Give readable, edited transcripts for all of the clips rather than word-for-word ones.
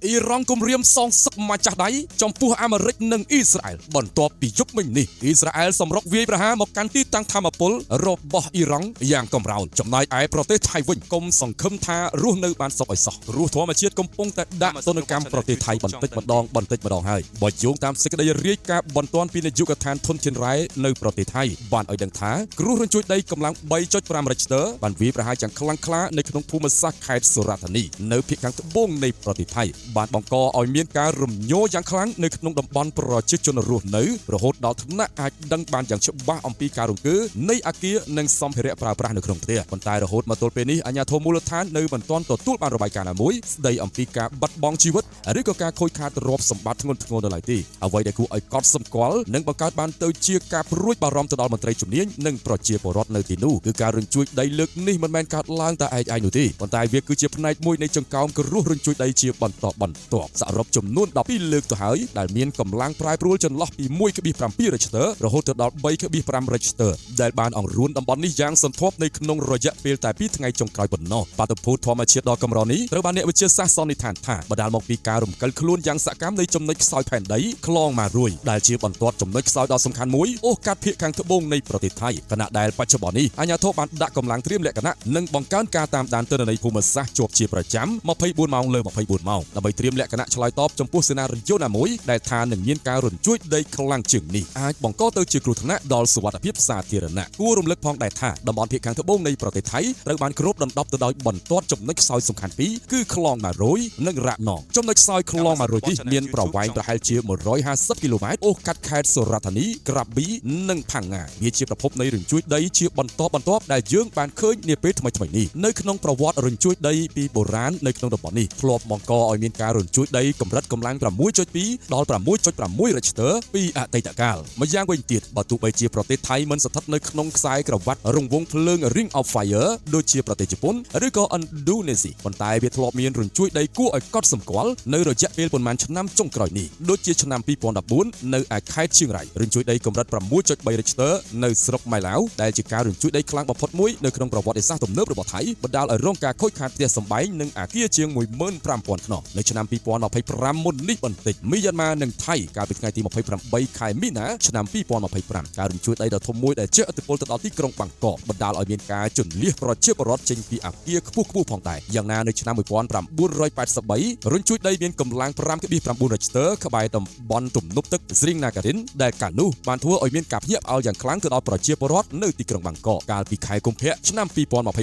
អ៊ីរ៉ង់គំរាមសងសឹកម្ចាស់ដៃចំពោះអាមេរិកនិងអ៊ីស្រាអែលបន្ទាប់ពីយប់មិញនេះអ៊ីស្រាអែលសម្រុកវាយប្រហារមកកាន់ទីតាំងធម្មពលរបស់អ៊ីរ៉ង់យ៉ាងកម្រោលចំណែកឯប្រទេសថៃវិញកុំសង្ឃឹមថារស់នៅបានសុខឲ្យសោះគ្រោះធម្មជាតិកំពុងតែដាក់ទណ្ឌកម្មប្រទេសថៃបន្តិចម្ដងបន្តិចម្ដងហើយបើយោងតាមសេចក្តីរាយការណ៍បន្ទាន់ពីនាយកដ្ឋានធនធានរ៉ែនៅប្រទេសថៃបានឲ្យដឹងថាគ្រោះរញ្ជួយដីកម្លាំង 3.5 Richter បានវាយប្រហារយ៉ាងខ្លាំងក្លានៅក្នុងភូមិសាស្ត្រខេត្តសុរាតធានីនៅភាគខាងត្បូងនៃប្រទេសថៃបានបង្កឲ្យមានការរំញោយ៉ាងខ្លាំងនៅក្នុងតំបន់ប្រជាជនរស់នៅរហូតដល់ថ្នាក់អាចដឹងបានយ៉ាងច្បាស់អំពីការរង្គើនៃអគារនិងសម្ភារៈប្រើប្រាស់នៅក្នុងផ្ទះប៉ុន្តែរហូតមកទល់ពេលនេះអាជ្ញាធរមូលដ្ឋាននៅមិនទាន់ទទួលបានរបាយការណ៍ណាមួយស្ដីអំពីការបាត់បង់ជីវិតឬក៏ការខូចខាតទ្រព្យសម្បត្តិធ្ងន់ធ្ងរនៅឡើយទេអ្វីដែលគួរឲ្យកត់សម្គាល់និងបង្កើតបានទៅជាការព្រួយបារម្ភទៅដល់មន្ត្រីជំនាញនិងប្រជាពលរដ្ឋនៅទីនោះគឺការរញ្ជួយដីលើកនេះមិនមែនកើតឡើងតែឯកឯងនោះទេប៉ុន្តែវាគឺជាផ្នែកមួយនៃចង្កោមគ្រោះរញ្ជួយដីជាបន្តបន្ទាប់សរុបចំនួន12លើកទៅហើយដែលមានកម្លាំងប្រែប្រួលចន្លោះពី 1.7 Richter រហូតទៅដល់ 3.5 Richter ដែលបានអង្រួនតំបន់នេះយ៉ាងសន្ធាប់នៅក្នុងរយៈពេលតែ2ថ្ងៃចុងក្រោយប៉ុណ្ណោះបាតុភូតធម្មជាតិដ៏កម្រនេះត្រូវបានអ្នកវិទ្យាសាស្ត្រសន្និដ្ឋានថាបណ្ដាលមកពីការរំកិលខ្លួនយ៉ាងសកម្មនៃចំណុចខ្សោយផែនដីក្លងម៉ារួយដែលជាបន្ទាត់ចំណុចខ្សោយដ៏សំខាន់មួយអូសកាត់ភាគខាងត្បូងនៃប្រទេសថៃខណៈដែលបច្ចុប្បន្ននេះអាជ្ញាធរបានដាក់កម្លាំងត្រៀមលក្ខណៈនិងបង្កើនការតាមដានទិន្នន័យភូមិសាស្ត្រជាប់ជាប្រចាំ24ម៉ោងលើ24ម៉ោងដើម្បីត្រៀមលក្ខណៈឆ្លើយតបចំពោះសេណារីយ៉ូណាមួយដែលថានឹងមានការរញ្ជួយដីខ្លាំងជាងនេះអាចបង្កទៅជាគ្រោះថ្នាក់ដល់សុវត្ថិភាពសាធារណៈគួររំលឹកផងដែរថាតំបន់ភាគខាងត្បូងនៃប្រទេសថៃត្រូវបានគ្របដណ្ដប់ទៅដោយបន្ទាត់ចំណុចខ្សោយសំខាន់ពីរគឺក្លងម៉ារួយនិងរ៉ាក់ណងចំណុចខ្សោយក្លងម៉ារួយនេះមានប្រវែងប្រហែលជា150គីឡូម៉ែត្រអូសកាត់ខេត្តសុរាតធានីក្រាប៊ីនិងផាំងងាវាជាប្រភពនៃរញ្ជួយដីជាបន្តបន្ទាប់ដែលយើងបានឃើញនាពេលថ្មីៗនេះនៅក្នុងប្រវត្តិរញ្ជួយដីពីបុរាណនៅក្នុងតំបន់នេះធ្លាប់បង្កឲ្យមានការរញ្ជួយដីកម្រិតកម្លាំង 6.2 ដល់ 6.6 Richter ពីអតីតកាលម្យ៉ាងវិញទៀតបើទោះបីជាប្រទេសថៃមិនស្ថិតនៅក្នុងខ្សែក្រវ៉ាត់រង្វង់ភ្លើង Ring of Fire ដូចជាប្រទេសជប៉ុនឬក៏ឥណ្ឌូនេស៊ីប៉ុន្តែវាធ្លាប់មានរញ្ជួយដីគួរឲ្យកត់សម្គាល់នៅរយៈពេលប៉ុន្មានឆ្នាំចុងក្រោយនេះដូចជាឆ្នាំ2014នៅឯខេត្តឈៀងរ៉ៃរញ្ជួយដីកម្រិត 6.3 Richter នៅស្រុកម៉ៃឡាវដែលជាការរញ្ជួយដីខ្លាំងបំផុតមួយនៅក្នុងប្រវត្តិសាស្ត្រទំនើបរបស់ថៃបណ្ដាលឲ្យរងការខូចខាតផ្ទះសម្បែងនិងអគារជាង 15,000 ខ្នងនៅឆ្នាំ2025មុននេះបន្តិចមីយ៉ាន់ម៉ានិងថៃកាលពីថ្ងៃទី28ខែមីនាឆ្នាំ2025ការរញ្ជួយដីដ៏ធំមួយដែលជះឥទ្ធិពលទៅដល់ទីក្រុងបាងកកបណ្ដាលឲ្យមានការជន្លៀសប្រជាពលរដ្ឋចេញពីអគារខ្ពស់ៗផងដែរយ៉ាងណានៅឆ្នាំ1983រញ្ជួយដីមានកម្លាំង 5.9 Richter ក្បែរតំបន់ទំនប់ទឹកស្រីងណាការិនដែលកាលនោះបានធ្វើឲ្យមានការភ្ញាក់ផ្អើលយ៉ាងខ្លាំងទៅដល់ប្រជាពលរដ្ឋនៅទីក្រុងបាងកកកាលពីខែកុម្ភៈឆ្នាំ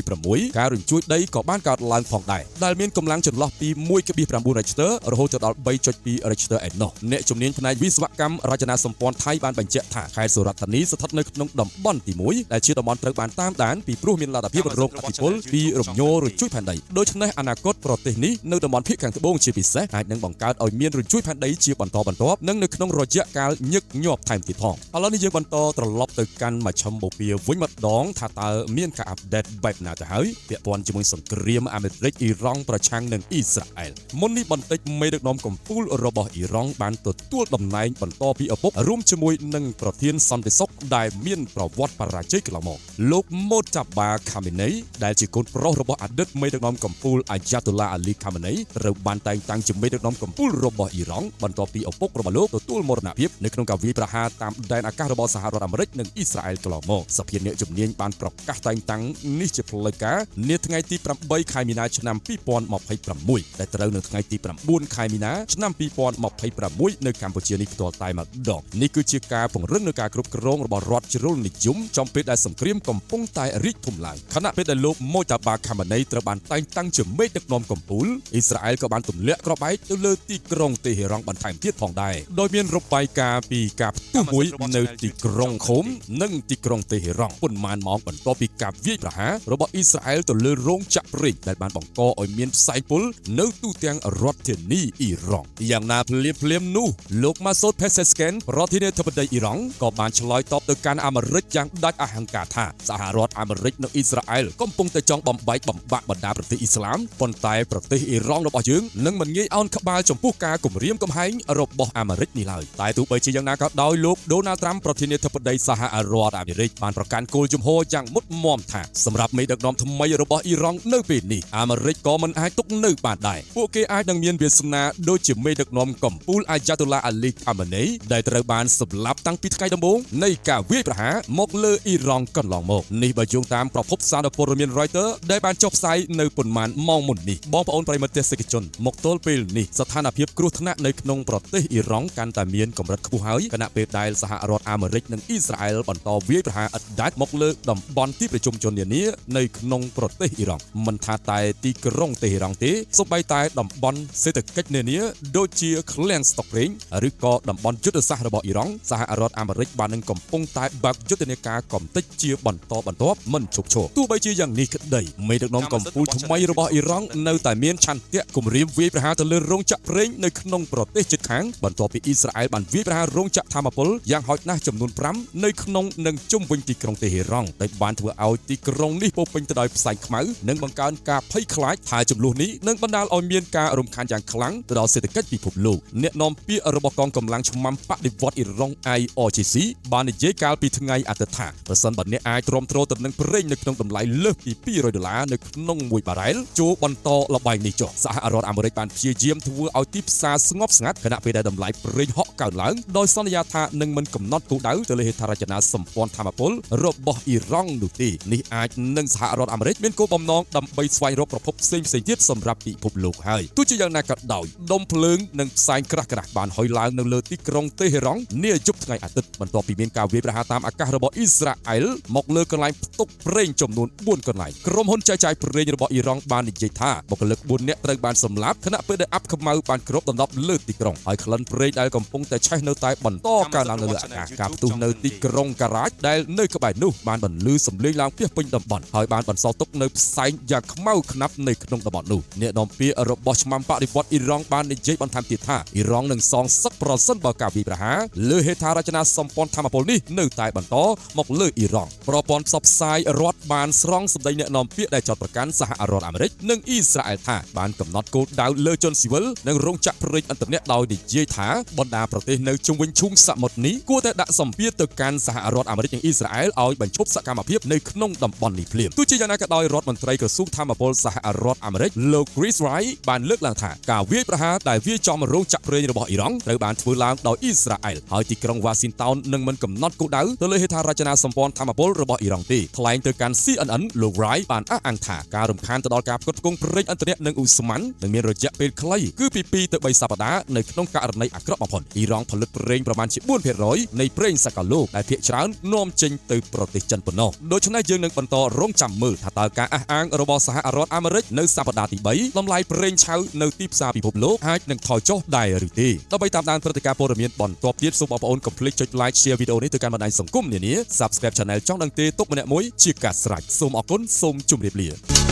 2026ការរញ្ជួយដីក៏បានកើតឡើងផងដែរដែលមានកម្លាំងចន្លោះពី 1.9 Richter រហូតទៅដល់ 3.2 Richter ឯណោះអ្នកជំនាញផ្នែកវិស្វកម្មរចនាសម្ព័ន្ធថៃបានបញ្ជាក់ថាខេត្តសុរាតធានីស្ថិតនៅក្នុងតំបន់ទី1ដែលជាតំបន់ត្រូវបានតាមដានពីព្រោះមានលទ្ធភាពរងឥទ្ធិពលពីរំញោរញ្ជួយផែនដីដូច្នេះអនាគតប្រទេសនេះនៅតំបន់ភាគខាងត្បូងជាពិសេសអាចនឹងបង្កើតឲ្យមានរញ្ជួយផែនដីជាបន្តបន្ទាប់និងនៅក្នុងរយៈកាលញឹកញាប់ថែមទៀតផងឥឡូវនេះយើងបន្តត្រឡប់ទៅកាន់មជ្ឈិមបូព៌ាវិញម្ដងថាតើមានការអាប់ដេតបែបណាទៅហើយពាក់ព័ន្ធជាមួយសង្គ្រាមអាមេរិកអ៊ីរ៉ង់ប្រឆាំងនឹងអ៊ីស្រាអែលមុននេះបន្តិចមេដឹកនាំកំពូលរបស់អ៊ីរ៉ង់បានទទួលតំណែងបន្តពីឪពុករួមជាមួយនឹងប្រធានសន្តិសុខដែលមានប្រវត្តិបរាជ័យកន្លងមកលោកម៉ូតាបាខាមេនីដែលជាកូនប្រុសរបស់អតីតមេដឹកនាំកំពូលអាយ៉ាតូឡាអាលីខាមេនីត្រូវបានតែងតាំងជាមេដឹកនាំកំពូលរបស់អ៊ីរ៉ង់បន្ទាប់ពីឪពុករបស់លោកទទួលមរណភាពនៅក្នុងការវាយប្រហារតាមដែនអាកាសរបស់សហរដ្ឋអាមេរិកនិងអ៊ីស្រាអែលកន្លងមកសភាអ្នកជំនាញបានប្រកាសតែងតាំងនេះជាផ្លូវការនាថ្ងៃទី8ខែមីនាឆ្នាំ2026ដែលត្រូវនៅថ្ងៃទី9ខែមីនាឆ្នាំ2026នៅកម្ពុជានេះផ្ទាល់តែម្ដងនេះគឺជាការពង្រឹងនូវការគ្រប់គ្រងរបស់រដ្ឋជ្រុលនិយមចំពេលដែលសង្គ្រាមកំពុងតែរីកធំឡើងខណៈពេលដែលលោកម៉ូតាបាខាម៉ានីត្រូវបានតែងតាំងជាមេដឹកនាំកំពូលអ៊ីស្រាអែលក៏បានទម្លាក់គ្រាប់បែកទៅលើទីក្រុងតេហេរ៉ង់បន្ថែមទៀតផងដែរដោយមានរបាយការណ៍ពីការផ្ទុះមួយនៅទីក្រុងខូមនិងទីក្រុងតេហេរ៉ង់ប៉ុន្មានម៉ោងបន្ទាប់ពីការវាយប្រហាររបស់អ៊ីស្រាអែលទៅលើរោងចក្រប្រេងដែលបានបង្កឲ្យមានផ្សែងពុលនៅទូទាំងរដ្ឋធានីអ៊ីរ៉ង់យ៉ាងណាភ្លាមៗនោះលោកម៉ាសូតផេសេស្កេនប្រធានាធិបតីអ៊ីរ៉ង់ក៏បានឆ្លើយតបទៅកាន់អាមេរិកយ៉ាងដាច់អហង្ការថាសហរដ្ឋអាមេរិកនិងអ៊ីស្រាអែលកំពុងតែចង់បំបែកបំបាក់បណ្ដាប្រទេសអ៊ីស្លាមប៉ុន្តែប្រទេសអ៊ីរ៉ង់របស់យើងនឹងមិនងាយអោនក្បាលចំពោះការគំរាមកំហែងរបស់អាមេរិកនេះឡើយតែទោះបីជាយ៉ាងណាក៏ដោយលោកដូណាល់ត្រាំប្រធានាធិបតីសហរដ្ឋអាមេរិកបានប្រកាន់គោលជំហរយ៉ាងមុតមមថាសម្រាប់មេដឹកនាំថ្មីរបស់អ៊ីរ៉ង់នៅពេលនេះអាមេរិកក៏មិនអាចទុកនៅបានដែរពួកគេអាចនឹង នឹងមានវាសនាដូចជាមេដឹកនាំកំពូលអាយ៉ាតូឡាអាលីខាម៉ាណេដែលត្រូវបានសម្លាប់តាំងពីថ្ងៃដំបូងនៃការវាយប្រហារមកលើអ៊ីរ៉ង់កន្លងមកនេះបើយោងតាមប្រភពសារព័ត៌មាន Reuters ដែលបានចុះផ្សាយនៅប៉ុន្មានម៉ោងមុននេះបងប្អូនប្រិយមិត្តទេសកជនមកទល់ពេលនេះស្ថានភាពគ្រោះថ្នាក់នៅក្នុងប្រទេសអ៊ីរ៉ង់កាន់តែមានកម្រិតខ្ពស់ហើយខណៈពេលដែលសហរដ្ឋអាមេរិកនិងអ៊ីស្រាអែលបន្តវាយប្រហារឥតដាច់មកលើតំបន់ទីប្រជុំជននានានៅក្នុងប្រទេសអ៊ីរ៉ង់មិនថាតែទីក្រុងតេហេរ៉ង់ទេសូម្បីតែតំបន់សេដ្ឋកិច្ចនានាដូចជាឃ្លាំងស្តុកប្រេងឬក៏តំបន់យុទ្ធសាស្ត្ររបស់អ៊ីរ៉ង់សហរដ្ឋអាមេរិកបាននឹងកំពុងតែបើកយុទ្ធនាការកំទេចជាបន្តបន្ទាប់មិនឈប់ឈរទោះបីជាយ៉ាងនេះក្តីមេដឹកនាំកម្ពុជាថ្មីរបស់អ៊ីរ៉ង់នៅតែមានឆន្ទៈគំរាមវាយប្រហារទៅលើរោងចក្រប្រេងនៅក្នុងប្រទេសជិតខាងបន្ទាប់ពីអ៊ីស្រាអែលបានវាយប្រហាររោងចក្រធម្មពលយ៉ាងហោចណាស់ចំនួន5នៅក្នុងនិងជុំវិញទីក្រុងតេហេរ៉ង់ដែលបានធ្វើឲ្យទីក្រុងនេះពោពេញទៅដោយផ្សែងខ្មៅនិងបង្កើនការភ័យខ្លាចថាចំនួននេះនឹងបណ្ដាលឲ្យមានការរំខានយ៉ាងខ្លាំងទៅដល់សេដ្ឋកិច្ចពិភពលោកអ្នកនាំពាក្យរបស់កងកម្លាំងឆ្មាំបដិវត្តអ៊ីរ៉ង់ IRGC បាននិយាយកាលពីថ្ងៃអាទិត្យថាប្រសិនបើអ្នកអាចទ្រាំទ្រទៅនឹងប្រេងនៅក្នុងតម្លៃលើសពី200ដុល្លារនៅក្នុងមួយបារ៉ែលចូលបន្តល្បែងនេះចុះសហរដ្ឋអាមេរិកបានព្យាយាមធ្វើឲ្យទីផ្សារស្ងប់ស្ងាត់ខណៈពេលដែលតម្លៃប្រេងហក់កើនឡើងដោយសន្យាថានឹងមិនកំណត់គោលដៅទៅលើហេដ្ឋារចនាសម្ព័ន្ធធម្មពលរបស់អ៊ីរ៉ង់នោះទេនេះអាចនឹងសហរដ្ឋអាមេរិកមានគោលបំណងដើម្បីស្វែងរកប្រភពផ្សេងៗទៀតសម្រាប់ពិភពលោកហើយទោះជាយ៉ាងណាក៏ដោយដុំភ្លើងនិងផ្សែងក្រាស់ៗបានហុយឡើងនៅលើទីក្រុងតេហេរ៉ង់នាយប់ថ្ងៃអាទិត្យបន្ទាប់ពីមានការវាយប្រហារតាមអាកាសរបស់អ៊ីស្រាអែលមកលើកន្លែងផ្ទុកប្រេងចំនួន4កន្លែងក្រុមហ៊ុនចែកចាយប្រេងរបស់អ៊ីរ៉ង់បាននិយាយថាបុគ្គលិក4នាក់ត្រូវបានសម្លាប់ខណៈពេលដែលអាប់ខ្មៅបានគ្របដណ្ដប់លើទីក្រុងហើយក្លិនប្រេងដែលកំពុងតែឆេះនៅតែបន្តកើនឡើងនៅលើអាកាសការផ្ទុះនៅទីក្រុងការ៉ាចដែលនៅក្បែរនោះបានបន្លឺសំឡេងឡើងពាសពេញតំបន់ហើយបានបន្សល់ទុកនៅផ្សែងយ៉ាងខ្មៅខ្នាប់នៅក្នុងតំបន់នោះអ្នកនាំពាក្យរបស់ឆ្មាំបដិវត្តអ៊ីរ៉ង់បាននិយាយបន្ថែមទៀតថាអ៊ីរ៉ង់នឹងសងសឹកប្រសិនបើការវាយប្រហារលើហេដ្ឋារចនាសម្ព័ន្ធធម្មពលនេះនៅតែបន្តមកលើអ៊ីរ៉ង់ប្រព័ន្ធផ្សព្វផ្សាយរដ្ឋបានស្រង់សម្ដីអ្នកនាំពាក្យដែលចោទប្រកាន់សហរដ្ឋអាមេរិកនិងអ៊ីស្រាអែលថាបានកំណត់គោលដៅលើជនស៊ីវិលនិងរោងចក្រប្រេងឥន្ធនៈដោយនិយាយថាបណ្ដាប្រទេសនៅជុំវិញឈូងសមុទ្រនេះគួរតែដាក់សម្ពាធទៅកាន់សហរដ្ឋអាមេរិកនិងអ៊ីស្រាអែលឲ្យបញ្ឈប់សកម្មភាពនៅក្នុងតំបន់នេះភ្លាមទោះជាយ៉ាងណាក៏ដោយរដ្ឋមន្ត្រីក្រសួងធម្មពលសហរដ្ឋអាមេរិកលោក Chris Wright បានលើកឡើងថាការវាយប្រហារដែលវាយចំរោងចក្រប្រេងរបស់អ៊ីរ៉ង់ត្រូវបានធ្វើឡើងដោយអ៊ីស្រាអែលហើយទីក្រុងវ៉ាស៊ីនតោននឹងមិនកំណត់គោលដៅទៅលើហេដ្ឋារចនាសម្ព័ន្ធធម្មពលរបស់អ៊ីរ៉ង់ទេថ្លែងទៅកាន់ CNN លោក Wright បានអះអាងថាការរំខានទៅដល់ការផ្គត់ផ្គង់ប្រេងឥន្ធនៈនិងឧស្ម័ននឹងមានរយៈពេលខ្លីគឺពី2ទៅ3សប្តាហ៍នៅក្នុងករណីអាក្រក់បំផុតអ៊ីរ៉ង់ផលិតប្រេងប្រមាណជា4%នៃប្រេងសកលលោកដែលភាគច្រើននាំចេញទៅប្រទេសចិនប៉ុណ្ណោះដូច្នេះយើងនឹងបន្តរងចាំមើលថាតើការអះអាងរបស់សហរដ្ឋអាមេរិកនៅសប្តាហ៍ទី3តម្លៃប្រេងឆៅនៅទីផ្សារពិភពលោកអាចនឹងថយចុះដែរឬទេដើម្បីតាមដានព្រឹត្តិការណ៍ព័ត៌មានបន្ទាប់ទៀតសូមបងប្អូនកុំភ្លេចចុច Like Share វីដេអូនេះទៅកាន់បណ្ដាញសង្គមនានា Subscribe Channel ចង់ដឹងទេទុកម្នាក់មួយជាការស្រេចសូមអរគុណសូមជម្រាបលា